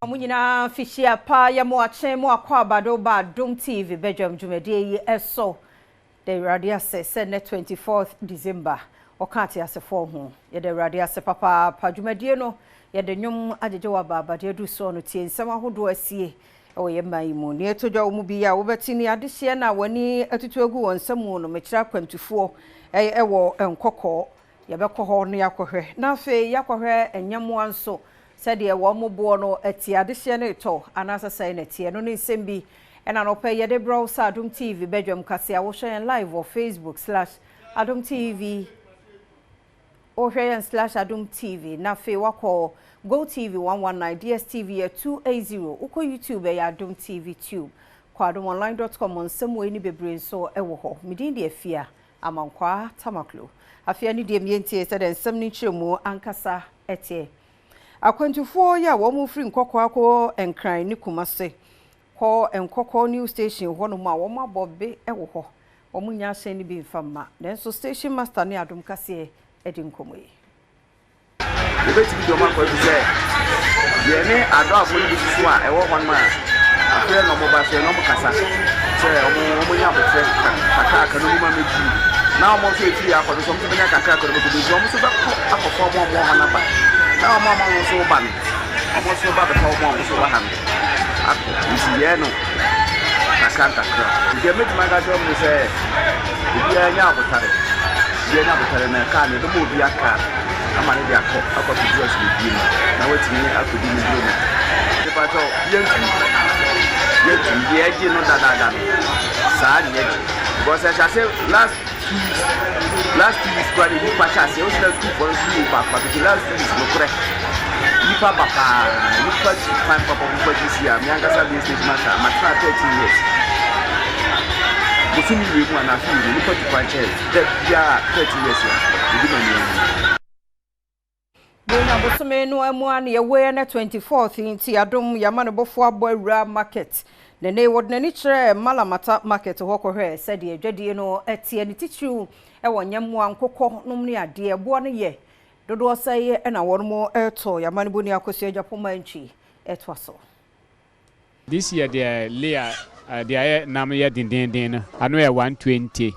Mo nyinaa fihyia pa yɛ mo akye mo akɔ abado ba Adom TV badwam dwumadie yi ɛso. Da Awurade ase sɛ nnɛ 24th December ɔka ateasefoɔ ho. Yɛda Awurade ase papaapa. Dwumadie no yɛde nnwom agyegye wɔ abaabadeɛ adu soɔ no tie nsɛm ahodoɔ asie ɛwɔ yɛn man yi mu. Nea ɛtɔ dwa wɔ mu bi a wobɛte ne adehyeɛ no a w'ani atutu agu wɔn nsa mu no mekyerɛ akwantufoɔ ɛwɔ Nkɔkɔɔ. Yɛbɛkɔ hɔ na yɛakɔhwɛ. Na afei yɛakɔhwɛ nyɛmmoa nso sɛdeɛ wɔn boɔ no te adehyeɛ no retɔ anaasɛ sɛn na ɛteɛ no ne nsɛm bi ɛna nɔpɛ yɛde brɛ wo sɛ Adom TV badwam kase a wohwɛ yɛn live wɔ Facebook slash Adom TV wohwɛ yɛn slash Adom TV na afei wakɔ Go TV 119 DSTV yɛ 280 wokɔ YouTube ɛyɛ Adom TV Tube kɔ adomonline.com nsɛm wei ne bebree nso ɛwɔ hɔ. Medin de Afia Amankwaa Tamaklo. Afei ne deɛ mmiɛntie sɛdeɛ nsɛm no nkyerɛmu ankasa ɛteɛ. Akwantufoɔ yi a wɔn firi Nkɔkɔɔ akɔ Nkran ne Kumase kɔ Nkɔkɔɔ new station hɔnom a wɔn abɔ be wɔ hɔ. Wɔn nya ahyɛn no bi mfa mma. Nanso station master ne Adom kaseɛ di nkɔmmɔ yi. Yɛbɛtumi de wɔn akɔ efisɛ yɛne adɔafo no bi susu a ɛwɔ hɔ nom a afei na wɔba so yɛne wɔn kasa sɛ wɔn wɔn nya abotire kakraka no mu ma mɛduru na wɔn nso efiri akɔ no so wɔn nso bɛnya kakraka no bɛkɔ wɔn nso bɛkɔ akɔfa wɔn a wɔwɔ hɔ no aba na wɔn a wɔn nso ba no wɔn nso ba bɛfa wɔn a wɔn nso wɔ ha no akɔ nti yɛn no kakra nkakra. Deɛ mɛtumi aka kyerɛ wɔn sɛ obiara nya abotare obiara nya abotare na kaa no yɛbɛma obi aka ama ne de akɔ akɔ akɔdu asomdwie mu na watumi akɔdi ne buro mu. Mepakyɛ yɛntumi yɛntumi deɛ ɛgye no dadaada no saa ne yɛgye because ɛhyɛ ase last 2 weeks, last 2 weeks kora de nipa hyɛ aseɛ wosi na sukuufoɔ no sukuu baako baako ti last 2 weeks no korɛ nipa ba paa nipa tu kwan papa nipa ti si a mi ankasa mi station master matena 13 years bosomi wie mu anaa fi wie mu nipa tu kwan kyɛn dɛ biara 13 years a ebi ma nea mu. Bonya bosome no mu a ne yɛwɔ ne 24th nti Adom yɛama ne bɔfo abɔ awura market na ne wɔde n'ani kyerɛ Malamata market hɔ kɔhwɛ sɛdeɛ adwadie no ɛteɛ ne titiriw ɛwɔ nyɛmmoa nkokɔ nom ne adeɛ boɔ no yɛ dodoɔ sɛ ɛna wɔn mo ɛretɔ. Yɛama ne bɔni Akosua Agyapoma ntwi ɛtoa so. This year deɛ layer deɛ ayɛ nam yɛ dendenden no ano yɛ 120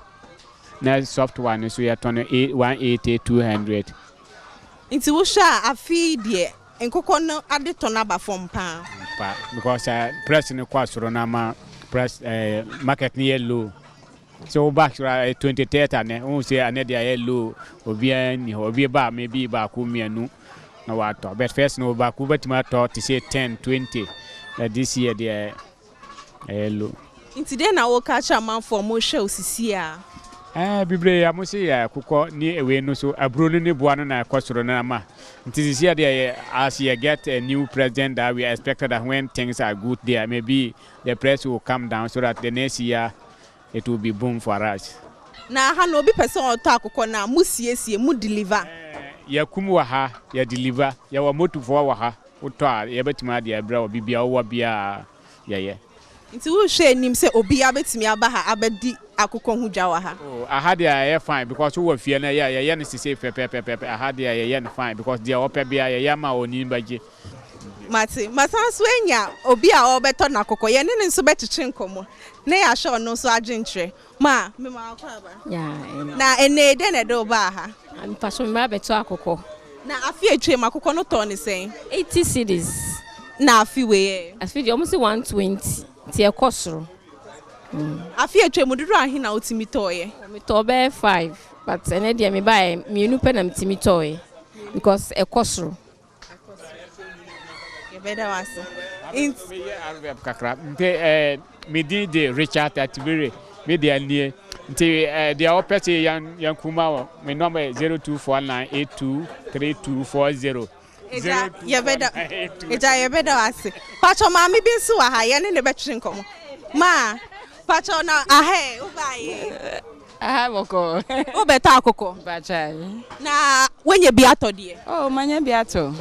na soft one nso yɛtɔ no 180, 200. Nti wohwɛ a afei deɛ nkokɔ no ade tɔ no aba fam paa? Pa because price no kɔ soro na ama price market no yɛ low so wo back soro a 23rd anɛ wohu sɛ anɛ deɛ ayɛ low, obiara nni hɔ, obi ba maybe baako mmienu na watɔ, but first no baako wobɛtumi atɔ te sɛ 10, 20, but this year deɛ ɛyɛ low. Nti deɛ na woka kyerɛ amanfoɔ a wɔhwɛ wo sisi a? Bebree a mo se yɛ akokɔ ne ewei no so aburo no ne boa no na ɛkɔ soro no ama nti sisi adeɛ yɛ as you get a new president that we expected that when things are good there, maybe the price will come down so that the next year it will be boom for us. Na ha na obi pɛ sɛ ɔtɔ akokɔ no a mo siesie mo deliver? Yɛkum wɔ ha, yɛ deliver, yɛwɔ motofoɔ wɔ ha, wotɔ a yɛbɛtumi ade abrɛ wɔ bibia wowɔ biara yɛyɛ. Nti wohwɛ anim sɛ obiara bɛtumi aba ha abɛdi akokɔ ho dwa wɔ ha? Oh, aha deɛ ɛyɛ fine because wowɔ fie no yɛ yɛyɛ no sese pɛpɛpɛpɛ. Aha deɛ yɛyɛ no fine because deɛ ɔpɛ biara yɛyɛ ama oni bɛgye. Mate, masan so anya obi a ɔrebɛtɔ n'akokɔ, yɛne ne nso bɛkyekye nkɔmmɔ na yɛahyɛ ɔno nso adwenkyerɛ. Ma mema akɔ aba. Na ɛnɛ dɛn na ɛde wo baa ha? Mpaso mma bɛtɔ akokɔ. Na afe atwa mu akokɔ no tɔɔ ne sɛn? 80 cedis. Na afe wei ɛ? Afe deɛ ɔmo sɛ 120 nti ɛkɔ soro. Afe atwa mu dodoɔ ahe na wotumi tɔɔyɛ? Metɔɔ bɛyɛ five, but ɛnɛ deɛ mebaeɛ mmienu pɛ na metumi tɔɔyɛ because ɛkɔ soro. Yɛbɛda wo ase. Meyɛ advert kakra nti me din de Richard Atibere, me deɛ nie nti deɛ wɔpɛ sɛ yɛn yɛn kuma wɔ me number yɛ 0249823240. Agya, yɛbɛda agya, yɛbɛda wo ase. Patwɔ maame bi nso wɔ ha, yɛne ne bɛtwe nkɔmmɔ. Ma patwɔ na aha ɛ wobaayɛ? Aha bɔkɔ. Wobɛtɔ akokɔ? Mpakyɛ. Na woanya bi atɔ deɛ? Oh, manya bi atɔ.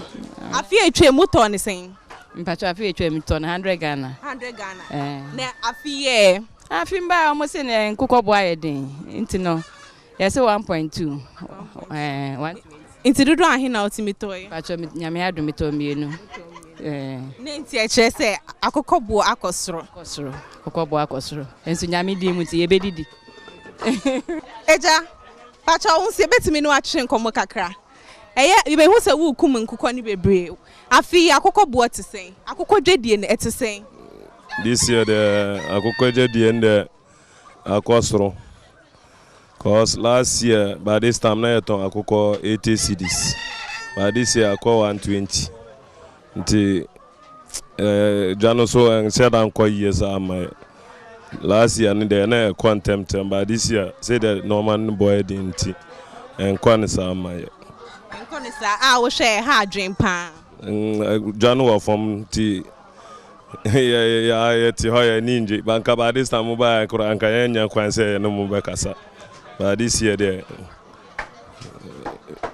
Afe atwa mu tɔɔ ne sɛn? Mpakyɛ, afe atwa mu tɔ no 100 Ghana. 100 Ghana. Eh. Na afe yɛ? Afe mba a wɔn se ne nkokɔ bo ayɛ den nti no yɛsɛ 1.2 1. Nti dodoɔ ahe na wotumi tɔɔ? Mpakyɛ, Nyame adom, metɔ mmienu. Ne nti ɛkyerɛ sɛ akokɔ boɔ akɔ soro. Akɔ soro, akokɔ boɔ akɔ soro. Nso Nyame din mu nti yɛbɛdidi. Agya, pakyɛ wo nso yɛbɛtumi ne wo atwe nkɔmmɔ kakra? Ɛyɛ, yɛbɛhu sɛ worekum nkokɔ no bebree. Afe yi akokɔ boɔ te sɛn? Akokɔ dwadie no ɛte sɛn? This year deɛ akokɔ dwadie no deɛ akɔ soro cause last year by this time na yɛtɔn akokɔ 80 cedis but this year akɔ 120 nti eh, dwa no so ɛnhyɛ da nkɔ yie saa ma yɛ. Last year no deɛ na ɛkɔ ntɛmntɛm but this year sɛdeɛ nneɛma no bɔ yɛ den nti ɛnkɔ no saa ma yɛ. Ɛnkɔ no saa a wohwɛ ɛha adwene paa. Dwa no wɔ fam nti yɛ yɛ yɛte hɔ yɛn ani ngye but nka by this time mo baeɛ koraa nka yɛnnya kwan sɛ yɛne mo bɛkasa but this year deɛ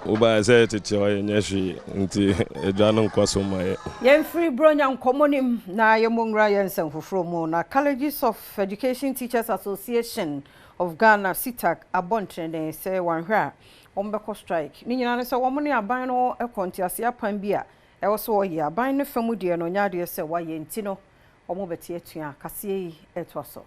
Wobaeɛ sɛ yɛtete hɔ yɛnyɛ hwee nti adwa no nkɔ so mma yɛn. Yɛmfiri Buronya nkɔmmɔ no mu na yɛmmɔ nwura yɛn nsɛm foforɔ mu. Na Colleges of Education Teachers Association of Ghana, CETAG, abɔ ntrenee sɛ wɔanhwɛ a wɔbɛkɔ strike. Ne nyinaa ne sɛ wɔn ne aban no kɔ nteaseɛ apam bi a ɛwɔ sɛ wɔyɛ. Aban no fa mu deɛ no nyɛ adeɛ sɛ wɔayɛ nti no wɔbɛte atua. Kaseɛ yi retoa so.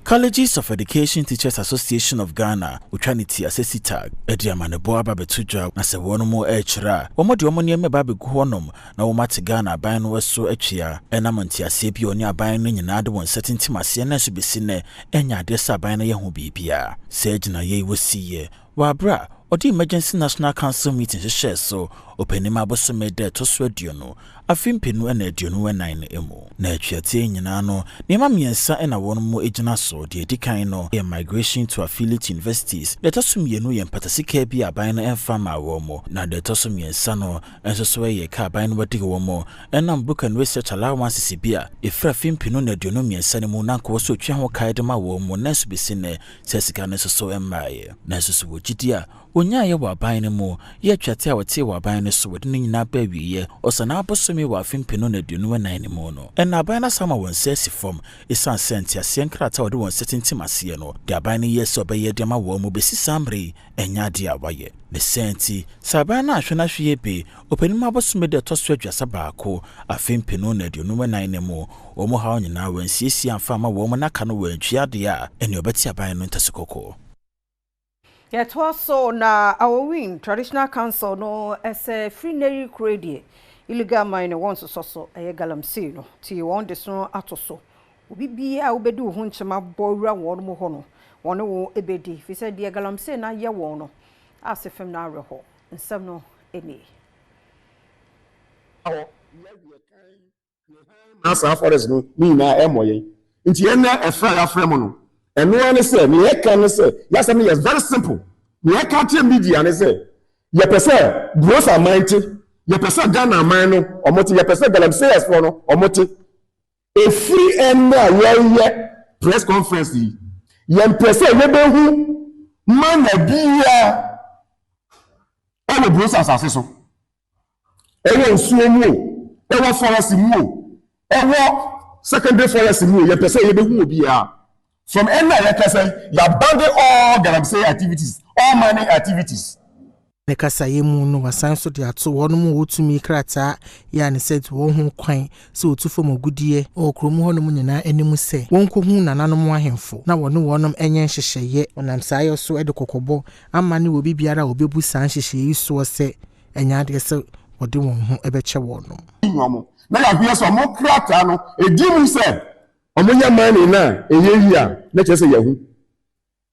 Colleges of Education Teachers Association of Ghana, wɔtwa ne ti ase CETAG, de amanebɔ aba abɛto dwa na sɛ wɔnom rekyerɛ a, wɔde wɔn nneɛma ba abɛgu hɔnom na wɔate Ghana aban no so atua. Ɛnam nteaseɛ bi a wɔne aban no nyinaa de wɔn nsa tintim aseɛ nanso bɛsi nnɛ ɛnyɛ adeɛ sɛ aban no yɛ ho biribiara. Saa gyinaeɛ yi wɔsiiɛ wɔ aberɛ a ɔde Emergency National Council Meeting hyehyɛɛ so Ɔpɛnim abosome da ɛtɔ so aduonu, afe mpenu na 24 no mu. Na atuateɛ yi nyinaa no, nneɛma mmiɛnsa na wɔn mu gyina so. Deɛ ɛdi kan no yɛ Migration to Affiliate Universities, deɛ ɛtɔ so mmienu yɛ mpatasika bi a aban no mfa mmaa wɔn, na deɛ ɛtɔ so mmiɛnsa no nso so yɛ ka aban no adi wɔn ɛnam Book and Research Allowances bi a ɛfiri afe 2023 no mu na anka wɔ sɛ wɔtua ho ka de ma wɔn nanso bɛsi nnɛ saa sika no nso so mmaeɛ. Nanso so wɔ gyidie a Wɔnyaeɛ wɔ aban no mu, yɛ atuateɛ a wɔtee wɔ aban no so, wɔde ne nyinaa baa awieɛ, Ɔsanaa bosome wɔ afe 2024 no mu no. Ɛna aban no asan ama wɔn nsa asi fam, ɛsiane sɛ nteaseɛ nkrataa a wɔde wɔn nsa tintim aseɛ no, deɛ aban no yɛɛ sɛ ɔbɛyɛ de ama wɔn mu bɛsi saa mmerɛ yi, ɛnyɛ adeɛ a wɔayɛ. Ne saa nti, sɛ aban no anhwɛ no ahweyɛ bi, Ɔpɛnim abosome da ɛtɔ so 31, afe 2024 no mu, wɔn mu haw nyinaa wɔansiesie amfa amma wɔn mu na aka no wɔantua deɛ a, ɛnneɛ wɔbɛte aban no ntasuo kɔkɔɔ. Yɛtoa so na Awowin Traditional Council no sɛ firi nnɛ yi rekɔ yi deɛ illegal mining wɔnsosɔ so, ɛyɛ galamsey no nti wɔn de so ato so. Obi biara a wobɛdi wo ho nkyem abɔ awura wɔn mu hɔ no, wɔne wo bɛdi firi sɛ deɛ galamsey no ayɛ wɔn no ase fam no awerɛhɔ. Nsɛm no nie. Na saa forest no ne nyinaa ɛmmɔ yɛn. Nti ɛnɛ ɛfrɛ a yɛafrɛ mo no, ɛno ara ne sɛ, nea yɛka ne sɛ, yɛasɛm no yɛ very simple. Nea yɛka akyerɛ media ne sɛ, yɛpɛ sɛ Gross aman te, yɛpɛ sɛ Ghana aman no wɔn te, yɛpɛ sɛ Galamseyers foɔ no wɔn te. Ɛfiri ɛnnɛ a yɛreyɛ press conference yi, yɛmpɛ sɛ yɛbɛhu mana biara ɛwɔ Gross asase so. Ɛwɔ nsuo mu o, ɛwɔ forest mu o, ɛwɔ secondary forest mu o, yɛpɛ sɛ yɛbɛhu obiara. From ɛnna a yɛka sɛ yɛabandon all galamsey activities, all mining activities. Ne kasaeɛ mu no wasan nso de ato wɔnom a wɔtumi krataa yɛ a ne sɛ wɔn ho kwan sɛ wɔtu fam agudeɛ wɔ kurom hɔnom nyinaa anim sɛ wɔnkɔhu nananom ahemfo na wɔne wɔnom nyɛ nhyehyɛeɛ. Wɔnam saa yɛ so de kɔkɔbɔ ama ne obi biara a ɔbɛbu saa nhyehyɛeɛ yi soɔ sɛ ɛnyɛ adeɛ sɛ wɔde wɔn ho bɛkyɛ wɔnom. Wɔn, na yɛahwɛ sɛ wɔn krataa no ɛdi mu sɛ wɔyɛ mining no a ɛyɛ yie a, na kyerɛ sɛ yɛahu.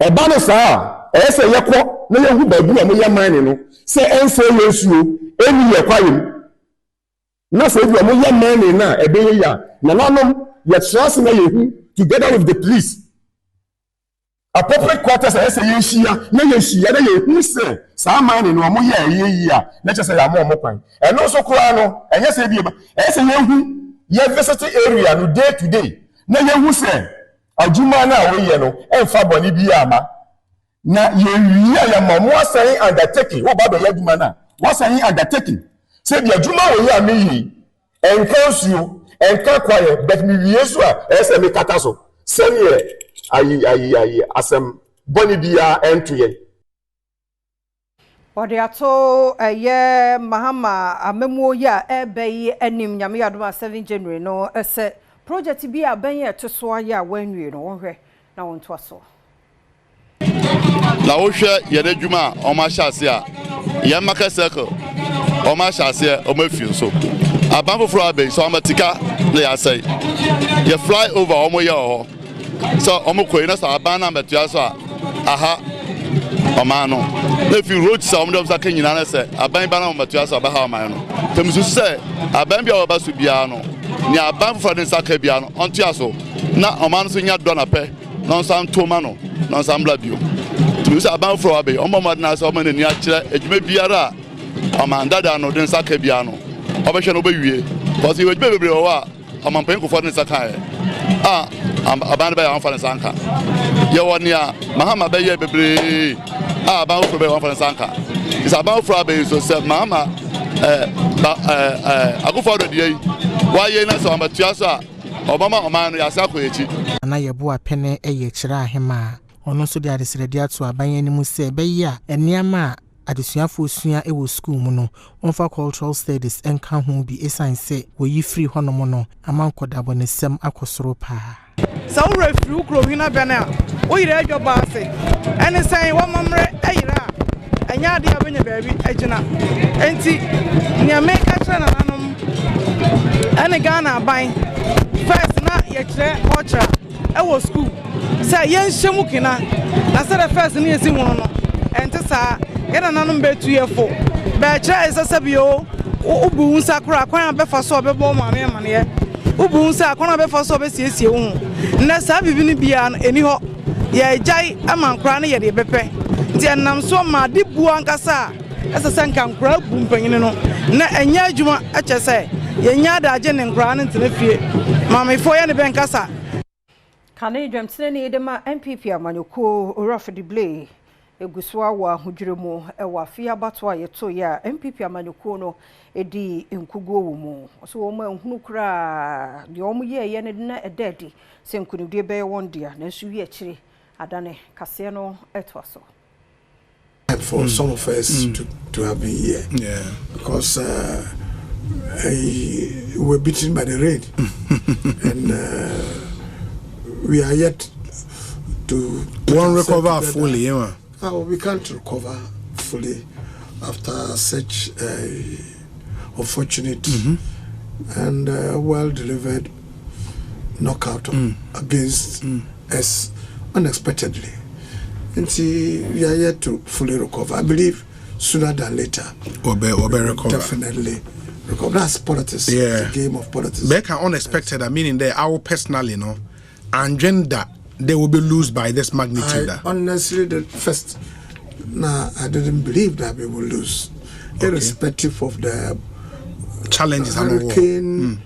Ɛba no saa a, ɛyɛ sɛ yɛkɔ na yɛhu baabi a wɔyɛ mining no sɛ ɛnsɛe yɛn nsuo, ɛnni yɛn kwaeɛ mu. Na sɛ ebi a wɔyɛ mining no a ɛbɛyɛ yie a, nananom, yɛtra ase na yɛhu together with the police. Appropriate quarters a ɛyɛ sɛ yɛhyia na yɛhyia na yɛhu sɛ saa mining no wɔyɛ a ɛyɛ yie a, na kyerɛ sɛ yɛama wɔn kwan. Ɛno nso koraa no, ɛnyɛ sɛ ebi ɛyɛ sɛ yɛhu, yɛ visit area no day to day na yɛhu sɛ adwuma no a wɔyɛ no ɛmfa bɔne biara mma. Na yɛwie a yɛma wɔn asan undertaking, wɔba bɛyɛ adwuma no a, wɔasan undertaking sɛ bi adwuma wɔ yi a meyɛ yi, Ɛnka nsuo, ɛnka kwaeɛ, but me wie nso a ɛyɛ sɛ me kata so sɛdeɛ ayi ayi ayi asɛm bɔne biara ɛnto yɛn. Wɔde ato ɛyɛ Mahama amammuo yi a ɛreba yi anim, Nyame yɛ adom a 7 January no, sɛ project bi a bɛn a ɛto so ayɛ a wɔanwie no, wɔnhwɛ na wɔntoa so. Na wohwɛ yɛn adwuma a wɔahyɛ ase a, yɛn market circle wɔahyɛ aseɛ wɔn afi nso. Aban foforɔ aba yi sɛ wɔn sika na yɛasɛe. Yɛ fly over wɔn yɛ wɔ hɔ sɛ wɔn kɔ yi na sɛ aban no ambɛtoa so a aha ɔman no. Na efi roads a wɔn de wɔn nsa ka nyinaa na sɛ aban ba na wɔn bɛtoa so a ɔbɛha ɔman no. Nti mesusu sɛ aban bi a wɔba so biara no, nea aban foforɔ de nsa ka biara no ɔntoa so na ɔman no nso nya dɔ na pɛ na ɔnsan nto ma no na ɔnsan mbra bio. Nti mehu sɛ aban foforɔ aba yi, ɔmmɔ mmɔden ara sɛ ɔma n'ani akyerɛ adwuma biara a ɔman dada no de nsa ka biara no, ɔbɛhwɛ na ɔbɛwie. Because yɛwɔ adwuma bebree wɔ hɔ a ɔmampanyin Kufuor de ne nsa kaeɛ a aban no bɛyɛ a ɔmfa ne nsa nka. Yɛwɔ nea Mahama bɛyɛ bebree a aban foforɔ bɛyɛ ɔmfa ne nsa nka. Nti sɛ aban foforɔ aba yi nso sɛ Mahama ɛɛ ba ɛɛ ɛɛ Akufo-Addo deɛ yi wayɛ na sɛ ɔmɛtoa so a, Ɔbɛma ɔman no yɛasan akɔ yɛn akyi. Nana Yeboah Pene yɛ Kyerɛ Ahemaa. Ɔno nso de adesrɛdeɛ ato aban anim sɛ ɛbɛyɛ a nneɛma a adesuafoɔ sua wɔ sukuu mu no, wɔmfa Cultural Studies nka ho bi ɛsiane sɛ wɔyi firi hɔnom no ama nkɔdaabɔnesɛm akɔ soro paa. Sɛ wo werɛ firi wo kurom hene abɛn a, wo yera adwa bɔ ase. Ɛne sɛn? W'amammerɛ yera a, ɛnyɛ adeɛ a wobɛnya baabi agyina. Enti nea meka kyerɛ nananom ɛne Ghana aban, first na yɛkyerɛ culture ɛwɔ school sɛ yɛnhyɛ mu kena, na sɛdeɛ first no yɛsi hunu no, ɛnte saa. Yɛn nananom bɛtu yɛ fo, bɛkyerɛ yɛ sɛ sɛbi o, wobu wo nsa koraa, kwan a bɛfa so a bɛbɔ wo maame amaneɛ, wobu wo nsa a, kwan a bɛfa so a bɛsiesie wo ho. Nnɛ saa biribi no biara no ɛni hɔ. Yɛagyae ma nkoraa no yɛ deɛ bɛpɛ. Nti ɛnam so ma ade buo ankasa a ɛsɛ sɛ nka nkoraa bu mpanyini no na ɛnyɛ adwuma. Kyerɛ sɛ yɛnnya adagye ne nkoraa no ntena fie. Maamefoɔ yɛne bɛ nkasa. Kane dwamtenani de ma NPP amanyɔkuo, Owura Freddy Blay, gu so ara wɔ ahodwira mu wɔ afe yi abatoɔ a yɛtoeɛ a NPP amanyɔkuo no dii nkuguo wɔ mu. Ɔse wɔn anhunu koraa deɛ wɔn yɛeɛ no na ɛda adi sɛ nkunimdie bɛyɛ wɔn dea, nanso wie akyire adane kaseɛ no toa so. For some of us to have been here because we were beaten by the rain and we are yet to put Won't ourselves recover together. fully, yeah. Oh, we can't recover fully after such a unfortunate and well delivered knockout against us unexpectedly. Nti we are yet to fully recover. I believe sooner than later. Obe recover. Definitely recover. That's politics. It's a game of politics. Becca unexpected, I meaning that I will personally no, and gender they will be lose by this magnitude. I honestly, the first, nah, I didn't believe that we will lose, irrespective of the challenges and all. hurricane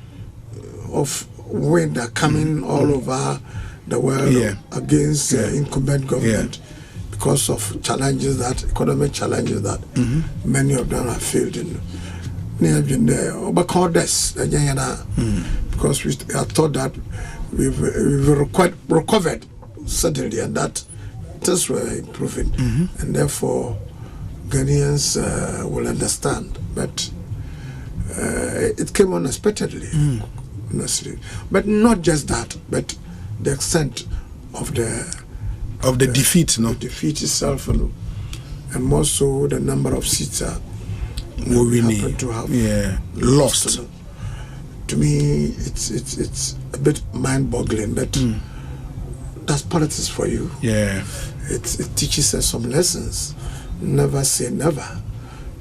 of wind that coming all over the world against the incumbent government because of challenges that economic challenges that many of them have failed in. This because we I thought that we've recovered suddenly and that things were improving, and therefore Ghanaians will understand. But it came unexpectedly, honestly. But not just that, but the extent of the Of the defeat, no? The defeat itself, and more so the number of seats that we we need. happen to have Lost. To me, it's a bit mind-boggling, but that's politics for you. It teaches us some lessons. Never say never,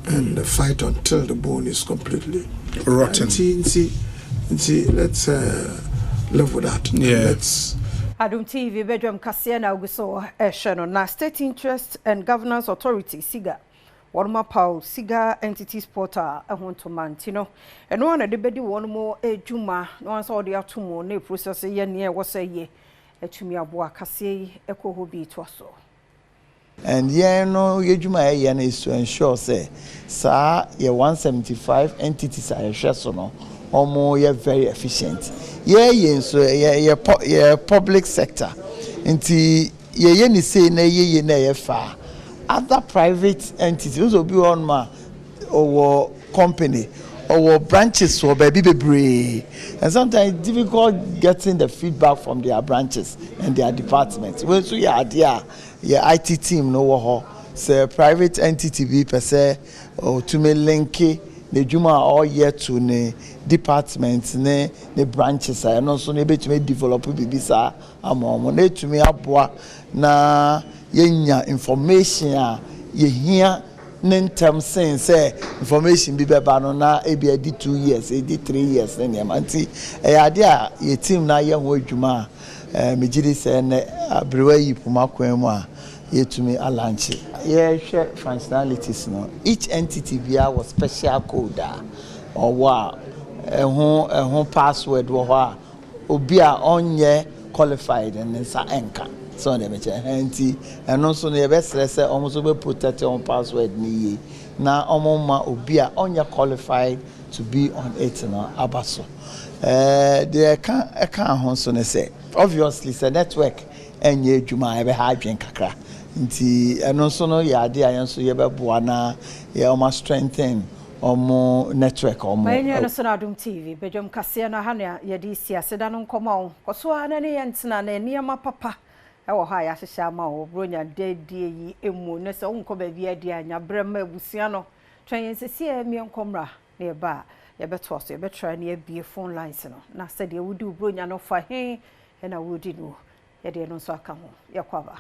and fight until the bone is completely rotten. Nti, let's live with that. Let's. Adom TV bedwam kaseɛ na agu so ɛhwɛ no na State Interest and Governance Authority SIGA wɔn apaw SIGA Entities Portal ɛho ntoma nti no ɛno a na de bɛdi wɔn mo adwuma na wɔn nsa wɔde ato mu na process yɛ nea ɛwɔ sɛ yɛ atumi aboa kaseɛ yi ɛkɔ hɔ bi toa so. And yɛn no yɛdwuma a yɛyɛ no is to ensure sɛ saa yɛ 175 entities a yɛhwɛ so no wɔn yɛ very efficient. Yɛyɛ nso yɛ public sector nti yɛyɛ ne sei na yɛyɛ na ɛyɛ fa. Other private entities, wohu sɛ obi wɔ hɔnom a ɔwɔ company, ɔwɔ branches wɔ baabi bebree and sometimes it's difficult getting the feedback from their branches and their departments. Wei nso yɛ adeɛ a yɛ IT team no wɔ hɔ sɛ private entity bi pɛ sɛ ɔtumi linke n'adwuma a ɔreyɛ to ne department ne ne branches a ɛno nso no yɛbɛtumi develop biribi saa ama wɔn na ɛtumi aboa na yɛnya information a yɛhia ne ntɛm sen sɛ information bi bɛba no na ebi adi 2 years, edi 3 years ne nneɛma. Nti ɛyɛ adeɛ a yɛ team na ayɛ ho adwuma a megye di sɛ ɛnɛ aberewa yi poma kwan mu a yɛtumi alaunch. Yɛhwɛ functionalities no, each entity biara wɔ special code a ɔwɔ a ɛho password wɔ hɔ a obi a ɔnyɛ qualified ne nsa nka sɛ ɔde bɛkyɛ ɛhɛn. Nti ɛno nso no yɛbɛsrɛ sɛ ɔmo nso bɛ protect wɔn password ne yie na ɔmo ma obi a ɔnyɛ qualified to be on it no aba so. Deɛ ɛka ho nso ne sɛ obviously sɛ network ɛnyɛ adwuma a ɛbɛha adwen kakra, nti ɛno nso no yɛ adeɛ a yɛn nso yɛbɛboa na yɛ ɔmo strengthen ɔmo network ɔmo. Mayɛnyɛ no so no Adom TV badwam kaseɛ no ha na yɛde si aseda no nkɔma wo kɔ so a na ne yɛntena na nneɛma papa ɛwɔ hɔ a yɛahyehyɛ ama wo. Buronya dadie yi mu ne sɛ wonkɔ baabi adi a nyaberɛ ma abusua no twɛn yɛn sɛsi a mmiɛnkɔ mmra na yɛba a yɛbɛtoa so, yɛbɛtra ne yɛabie phone lines no na sɛdeɛ wodi wo buronya no fa he ɛna wodi no yɛdeɛ no nso aka ho. Yɛkɔ aba.